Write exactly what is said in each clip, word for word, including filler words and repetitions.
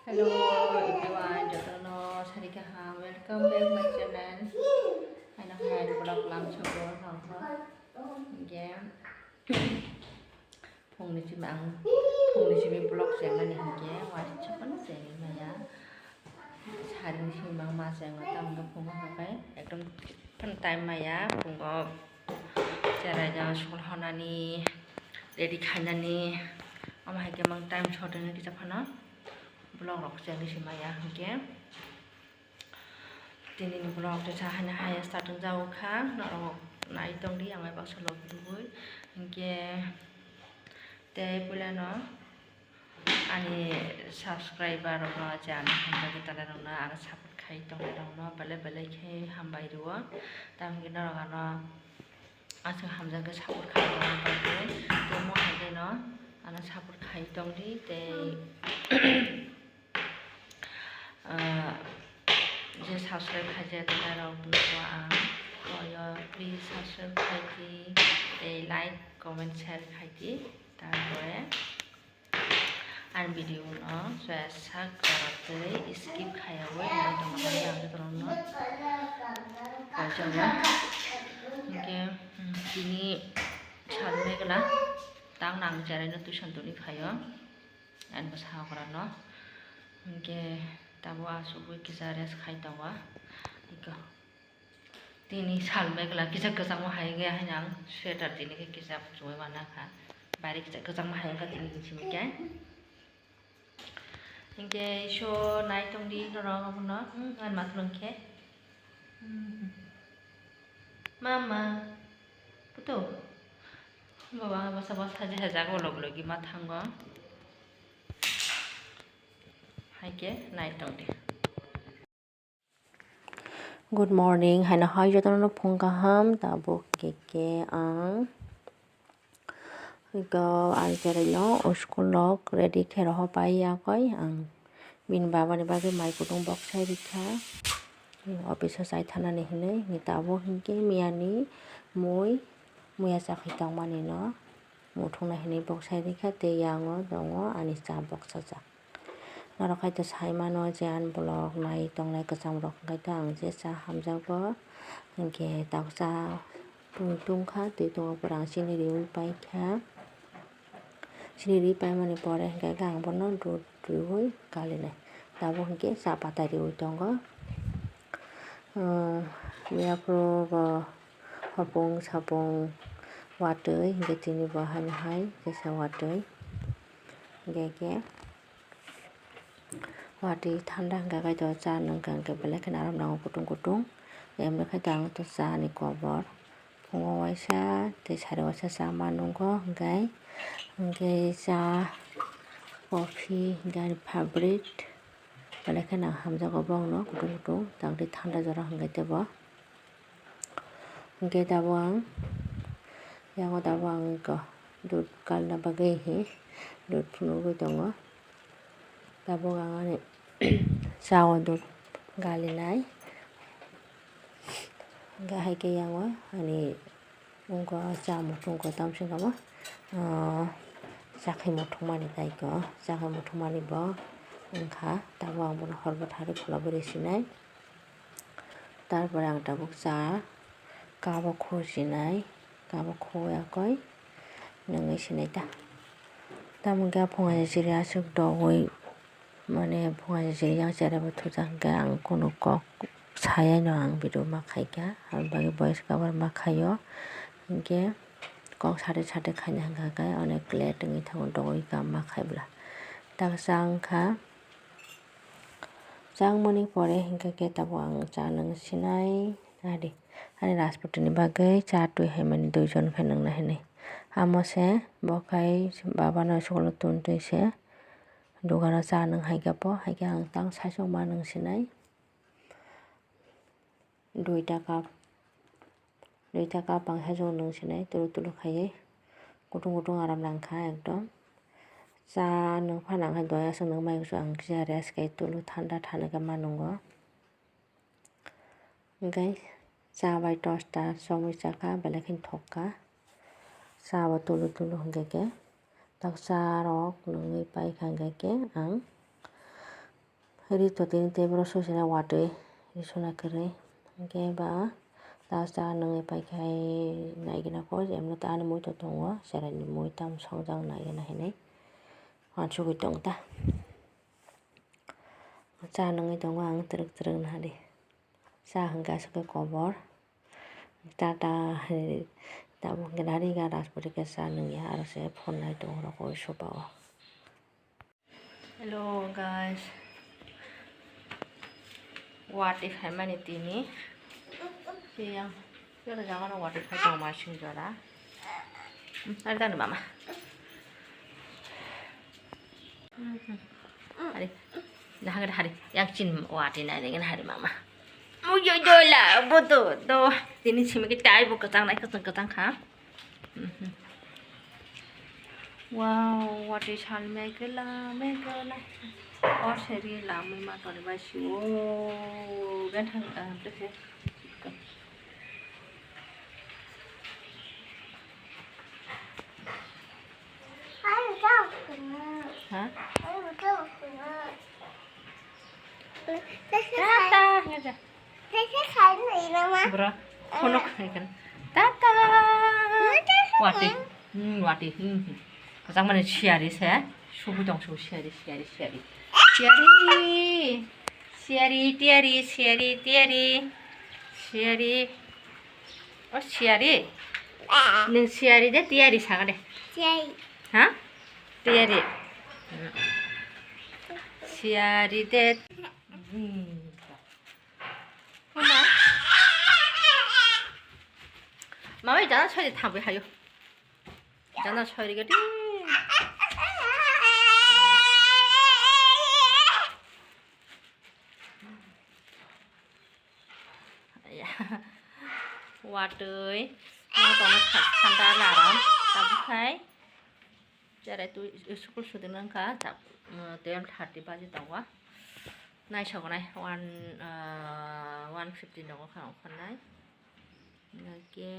Hello everyone, jotono sari kaham, welcome back my channel. Ano hai vlog lam sobo nongkho. Hinkhe phungni simi ang, phungni simi vlog chengmani hinkhe waisa phano chengwi maya. Sarini simi ang ma chengo, tamni phungo habai ekdom phano time maya phungo. Cherai jang school honani, ready khainani, omo hai khe mang time short hwnwi kisa phano vlog rok chengwi se maya hinkhe. Tini ni vlog kisa haino hai start wngjago kha, norok nai tongdi, ang bai baksa log rwui hinkhe tei puilano. Ani subscriber rokno je ani hamjakgwi tongnairokno, ano support khai tongnairokno belai belai khe hambai rwo. Tamni norok ano aswk hamjakgwi support khai tongna bagwi tei mo hai kheno ano support khai tongdi tei, ah, je subscribe khaijak tongnai rokno ang koyo, please subscribe khai di tei like, comment, share khai di. Tarpore Ani video no soya sak jora tei skip khaiyaui nai tongmani ang jotono koijago. Hinkhe, hmm, tini sal megla tang nang cherai no tuition toni phaio ani bwsa okra no. Hinkhe tabuk asugwi kisa rest khai tongo. Iko. Tini sal megla kisa kwchangma hai wngya haino ang sweater tini khe kisa kuchugwi manna kha. Bari kisa kwchangma hai wngkha tini simi khe. Hinkhe iso nai tongdi norok abono, hmm, ani mathang khe. Hmm. Mama. Puto. Baba basa basa je hajak log logi mathango. Hai khe nai tongdi. Good morning, haino hai jotono phung kaham, tabuk keke ang iko ang cherai no school rok ready khe rohor pai ya koi ang bini baba ni bagwi mai kutung bok sai rikha office o chai thanani hinwi tabuk hinkhe miyani mui muya chakhwi tongmani no muthungna hinwi bok sai rikha tei yango tongo ani cha bok sajak. Norok hai to sai mano je ani vlog nai tongnai kwcham rok hwnkhe to ang je cha hamjakgo hinkhe taksa tong tongkha twi tongo pore ang chini riui paikha chini riui paimani pore hinkhe ang bono dudh riui kalinai tabuk hinkhe cha patai riui tongo. Yaphuru bo hopung sapung watwi hinkhe tini bo haino hai kisa watwi hinkhe khe. Watwi thanda hwnkha khe to cha nungkha hwnkhe belai kheno aram nango kutung kutung. Emoni khe to ang to cha ni kobor phungo waisa tei sari waisa cha ma nungo hwnkhe, hwnkhe cha coffee hwnkhe ani favorite belai kheno hamjakgo bongno kutung kutung tei thanda jora hwnkhe teibo. Hwnkhe tabuk ang yango tabuk ang eko dudh kalna bagwi hi dudh phunugwi tongo. Tabuk ang ani cha o dudh galinai hwnkhe hai khe yango ani wngkha cha muthungkha tamsongkha ma chakhwi muthungmani tai khe chakhwi muthungmani bo wngkha tabuk ang bono hor bwtharwi pholobwi rw sinai. Tarpore ang tabuk cha cup o khusinai, cup o khuya koi nungwi sinai ta. Tamo khe phunga chiri aswk dogwi mane phunga chiri yang cherebo thujak hwnkhe ang kunu kok sayano ang video ma khaikha, aboni bagwi voice cover ma khaio. Hinkhe kok sade sade khaina hwnkha khe onek late wngwi thango dogwi kha ma khaibwla. Taksa wngkha. Changmani pore hinkhe khe tabuk ang cha nung sinai adi. Ani Rajputini bagwi cha twi hai mani duijon khe nungna hinwi. Amo se bo khai babano school o tun twi se dukano cha nung hai khe bo hai khe ang tang saichung ma nung sinai. Duita cup, duita cup ang saichung nung sinai tulu tulu khaiwi kutung kutung aram nangkha ekdom. Cha nung phano ang khe doya aswk nung mai khe ang kisa rest khai tulu thanda thanda khe ma nungo. Hwnkhe cha bai tosta chomwi chakha belai kheno thokha. Cha bo tulu tulu hwnkhe khe, tak cha rok nungwi paikha hwnkhe khe ang ri to tini tei borok soi soi watwi ri sona kwrwi. Hwnkhe ba tak cha nungwi paikha hai naigwna kho, emno ta ani mui to tongo, cheraini mui tamo songjak naigwna hinwi uansugwi tongo ta. Cha nungwi tongo ang twrwk twrwk nahadi. Cha hwnkhe aswk khe kobor. Tata hinwi tabuk hwnkhe nari ga Raspori khe cha nungya, aro se phone nai tongo rokoi soba o. Hello guys. Watwi phaimani tini. Tiyang. Jora jagano watwi phai tongo masing jora. Hmm, ari tani mama. Mhm. Hari. Dah hari hari. Yang chin watwi nai nai hari mama. Mujo jola bodo do. Tini simi kita ai bo katang nai katang katang kha. Mhm. Wow, watwi sal megela megela. O seri lamwi ma toni bai si o. Gan thang ah, tese. Ha? Tata, ngaja. Bro, khonok hai kan. Tata. Wati. Hmm, wati. Hmm. Kajak mane siyari se. Subu dong subu siyari, siyari, siyari. Siyari. Siyari, tiyari, siyari, tiyari. Siyari. O siyari. Nung siyari de tiyari saka de. Siyari. Ha? Tiyari. Siyari de. Mama. Mama, jana soi de thangbai hayo. Jana soi de gati. Watwi, no tono thanda laram, tabuk khai. Cherai tu school sudin wngkha, twelve thirty baji tongo. Naisogonai one, one fifty nogo kha ongkhornai. Hingke.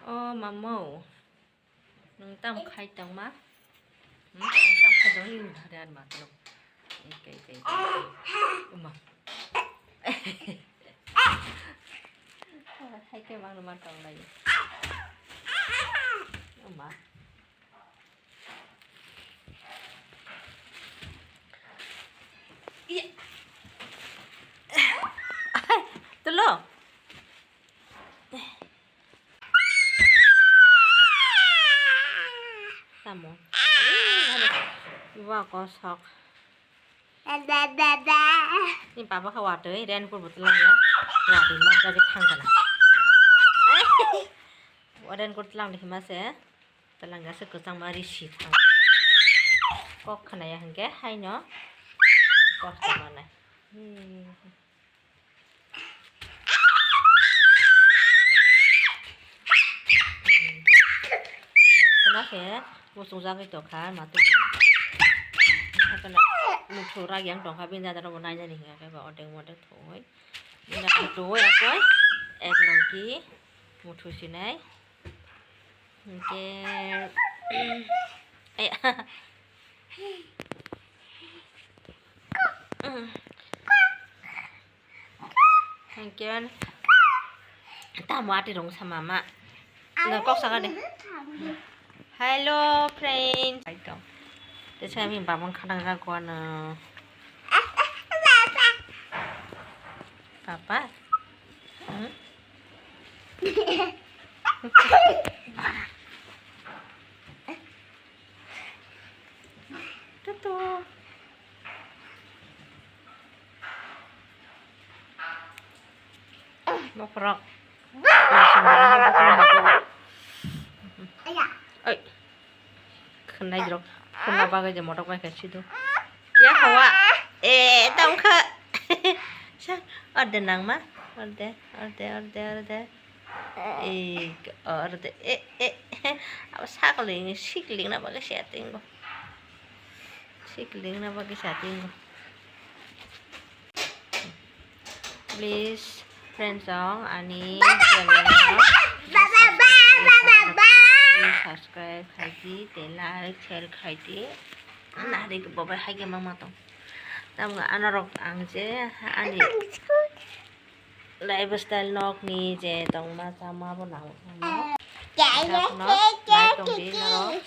O mamo, nwng tamo khai tongma? Hmm, nwng tamo khai tongma? Nwng hari ani matwrwng. Eke, eke, eke. Uma. Hai khe mangno ma tonglai. Uma. Iya. Tolo. Tamo. Wa kosok. Ni baba kha watwi raincoat bo twlang ya. Watwi ma jaji thang kana. Raincoat twlang de hima se. Twlang ya se kwchangma risi thang. Kok khna ya hwnkhe haino kosto manai. Hmm. Khuna khe muchungjagwi tongkha matwino. Haikhe muthu rak yang tongkha, bini dada rokbo nainani hingkha khe ba ordek modek thongwi. Bini dada rok tongwi akoi ek logi muthu sinai. Hingke, ai, hingke, tamo ati rong sama ma. Nang kok saka de. Hello, friends. Hai to. Te saya mi babang khadang ra gua na. Papa. Hmm? Tutu. Bokrok. Oi. Khwnai rok, khwnna bagwi je motok bai khe sido. Ya hawa. Eh, tamo kha. Sa, orde nangma. Orde, orde, orde, orde. Eh, orde, eh, eh. Abo sakling, sikling na bagwi se ating bo. Sikling na bagwi se ating bo. Please, friends, song ani channel no subscribe khai di, tei like, share khai di. Nari bo bai hai khe mangma tong. Tamo anorok ang je ani lifestyle nokni je tongma chama bo nang. Nokno nai tong di norok.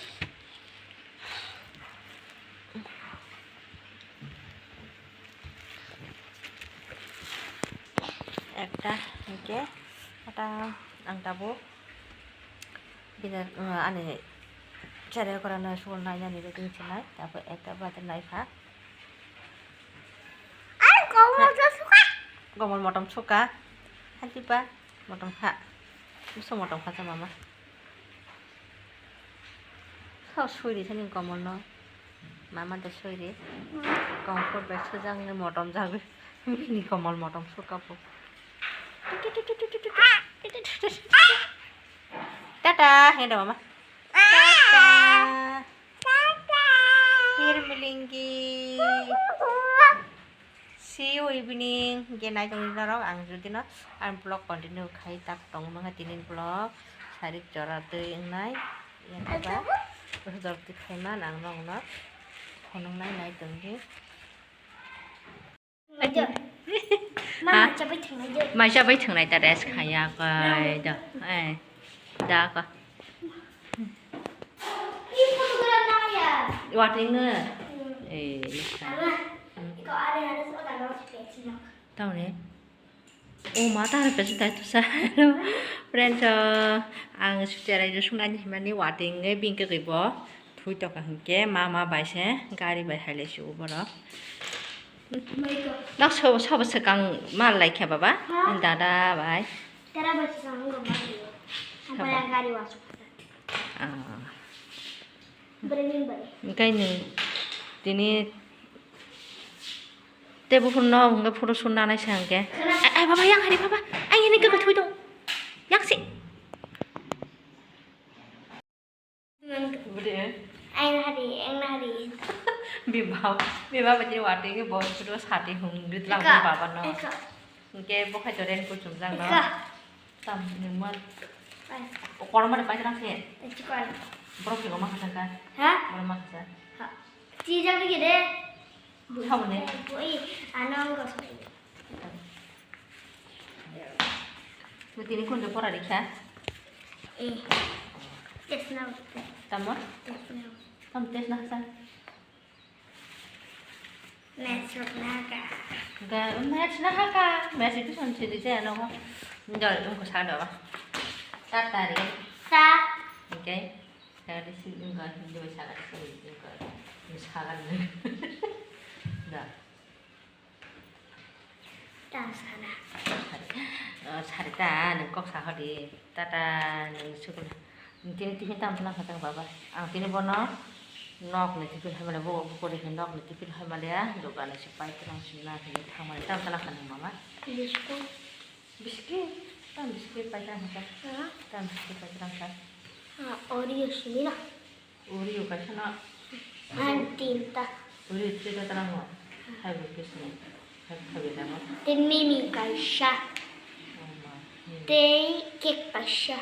Ekta hinkhe ata ang tabuk bini, uh, ani chera kora no sukul nainani waiting chinai, tabuk ekta bade naikha. Komol motom suka. Hati ba motom kha. Buso motom kha sa mama. Kha sui ri thani komol no. Mama de sui ri. Comfort bai sujak ni motom jagwi. Bini komol motom suka po. Tata, henda mama. Tata. Hir milingi. See you evening. Hinkhe naitongdi norok ang jodi no ang vlog continue khai tak tong mangkha tini vlog sarik jora twi wngnai. Yang khe ba jora twi khaima ang nokno phunuknai naitongdi. Mama, ha? Chabai thangnai je. Mai chabai thangnai ta rest khaya kai da. Eh. Da ka. Ini photograph na ya? Wating nge. Hmm. Eh, ini ka. Ama, hmm, iko ada, ada semua tanggal sepuluh sih, no. Tahu nih. Oh, mata ada pesi tai tu sa. Friends, eh, ang sudah ada sung nanya himani wating nge bingke kebo. Thui tongkha hinkhe mama bai se gari bai hai lai si o borok. Nok sabo sabo swkang mal lai khe baba? Ha? Dada bai. Tera bai swkang wngkha mal lai. Sabo. Ompore ang gari wasuk kha. Ah. Bwrwi ni bai. Hinkhe nwng tini tei buphuru no hinkhe photo shoot nanai se hinkhe. Khna- Ai, ai baba, yang hari baba. Ai, ini khe thui tong. Yang si. Bwdhe? Aina hari, engna hari. Bibab, bibab bwdhe wating bo sudo sati hung ritlang. Eka, baba no. Eka. Hinkhe bo khai to rain kuchum jang no. Eka. Tam ni man. Ai. O korma de pai jang se. Eka. Borok ni ma khasa ka. Ha? Borok ma khasa. Ha. Chi jang ni de. Saboni? Ui, ano ang gosok. Tini kunjo pora rikha? Eh. Test na. Tamo? Test na. Tam test na sa. Maths rok na ka. Ga, maths na ha ka. Maths itu son sidi je ano ko. Jol, ungko sa do. Ta tari. Ta. Okay. Sagadi si wngkha, hindi bai sagadi si wngkha. Sagadi. Da. Ta sana. Sari. Oh, sari ta, nwng kok sa hodi. Tata, nwng sukul. Tini tiffin tam tlang kha tang baba. Ang tini bono nok ni tiffin hai male bo, bo kori khe nok ni tiffin hai male ya. Dogan ni se pai tlang sina hini thang male tam tlang kha nang mama. Biskut. Biscuit? Tam biscuit paitang kha. Ha? Tam biscuit paitang kha. Ha, Oreo simi na. Oreo kaisa na. Han tinta. Oreo three ta tara mo. Hai bo kis ni. Hai khabi na mo. Te mimi kaisa. Oh ma. Mimi. Te cake kaisa.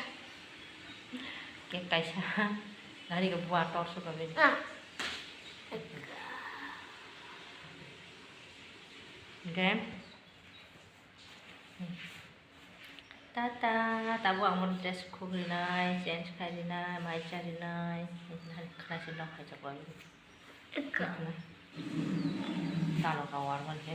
Cake kaisa. Nari ka bua tor su ka be. Ah. Okay. Tata, tabuk ang bono dress khuk rinai, change khai rinai, mai cha rinai, khwnaisi nok hai chakla. Eka. Talo ka war man khe.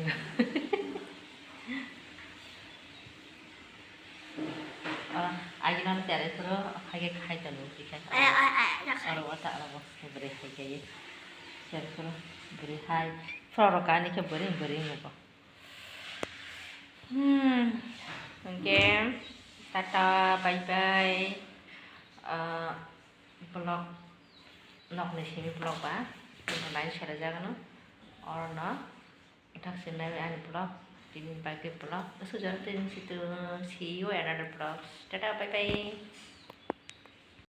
Ora, agi nang tere phuru, khai khe khai tanu, khai khai. Ai, ai, ai, ai. Oro wata, oro bo, bwrwi hai khe. Tere phuru, bwrwi hai. Phuru oro kani khe bwrwi, bwrwi mugo. Hmm, hinkhe tata, bye bye. Ah, vlog, nokni simi vlog ba, tongo nai sara jagano. Orono, thak sinai ani vlog, tini bagwi vlog. Asuk jora tini situ, see you another vlogs. Tata, bye bye.